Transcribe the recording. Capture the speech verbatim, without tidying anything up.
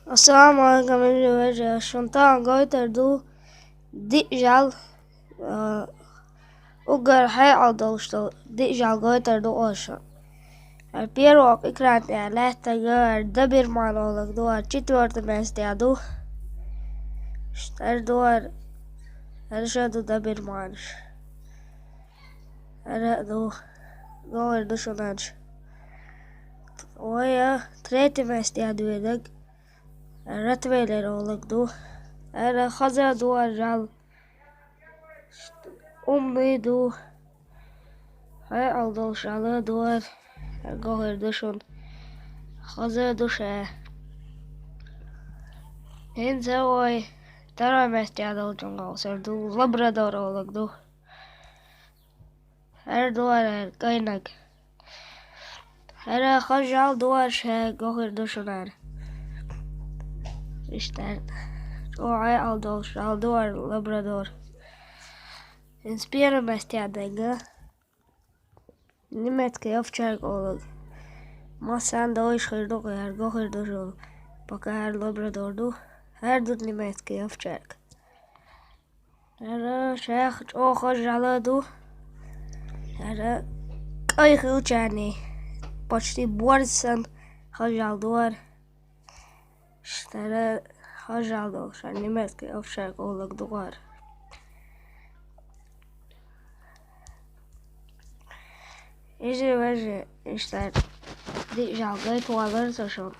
Ассаламу алейкум, иза вежа. Шун тан гойтар ду диъ жал, а, угар хьекъал долуш долу диъ жал гойтар ду оша. Ар первого экран тӀехь лаьттага ар доберман олаг ду, ар четвёртый месте ду. Ар ду ар, ар ша ду доберманаш. Ара ду, гогӀар ду шуна аш. Ой, а, третий месте ду эдаг. Ротвейлер олаг ду. Ара хаза ду ар жал. Умный ду. Хьекъал долуш жал ду ар. ГогӀар ду шуна. Хаза ду ша. ХӀинца ой, второй месте долчун гӀалсар ду. Лабрадор олаг ду. Ара ду ар, ара кӀайнаг. Ара хаза жал ду ар ша, гогӀар ду шуна ар. Иштта. ЧӀогӀа хьекъал долуш жал ду ар, лабрадор. ХӀинца первый месте дага. Немецкий овчарка олаг. Массарна дойуш хир ду кху ар, гогӀар ду шуна. Пока ар лабрадор ду. Ар ду немецкий овчарка. Ара шайх чӀогӀа хаза жал ду. Ара кӀай хилчарний, почти борз санна хаза жал ду ар. Ара хаза жал долуш ар, немецкий овчарка олаг ду ар. Иза вежа, иштта диъ жал гайтавалара со шуна.